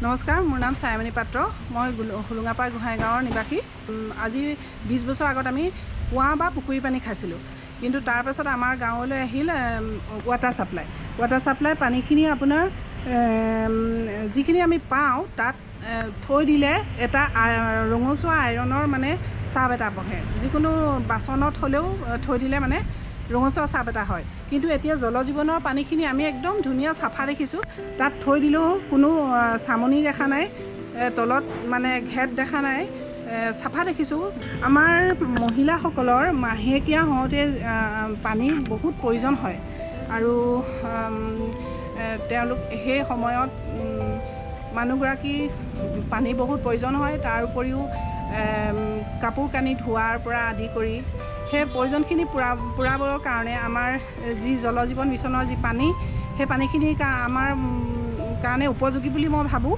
নমস্কাৰ, মোৰ নাম ছায়ামণি পাত্ৰ। মই হোলোঙাপাৰ গোহাঁই গাঁৱৰ নিবাসী। আজি 20 বছৰ আগত আমি কুঁৱা বা পুখুৰী পানী খাইছিলোঁ। কিন্তু তাৰপাছত আমাৰ গাঁৱলৈ আহিল ৱাটাৰ ছাপ্লাই। ৱাটাৰ ছাপ্লাই পানীখিনি আপোনাৰ যিখিনি আমি পাওঁ, তাত থৈ দিলে এটা ৰঙচুৱা আইৰণৰ মানে চাপ এটা বহে। যিকোনো বাচনত হ'লেও থৈ দিলে মানে ৰঙচুৱা চাপ এটা হয়। কিন্তু এতিয়া জল জীৱনৰ পানীখিনি আমি একদম ধুনীয়া চাফা দেখিছোঁ। তাত থৈ দিলেও কোনো চামনি দেখা নাই, তলত মানে ঘেট দেখা নাই, চাফা দেখিছোঁ। আমাৰ মহিলাসকলৰ মাহেকীয়া হওঁতে পানীৰ বহুত প্ৰয়োজন হয় আৰু তেওঁলোক সেই সময়ত মানুহগৰাকী পানী বহুত প্ৰয়োজন হয়। তাৰ উপৰিও কাপোৰ কানি ধোৱাৰ পৰা আদি কৰি সেই প্ৰয়োজনখিনি পূৰাবৰ কাৰণে আমাৰ যি জল জীৱন মিছনৰ যি পানী, সেই পানীখিনি আমাৰ কাৰণে উপযোগী বুলি মই ভাবোঁ।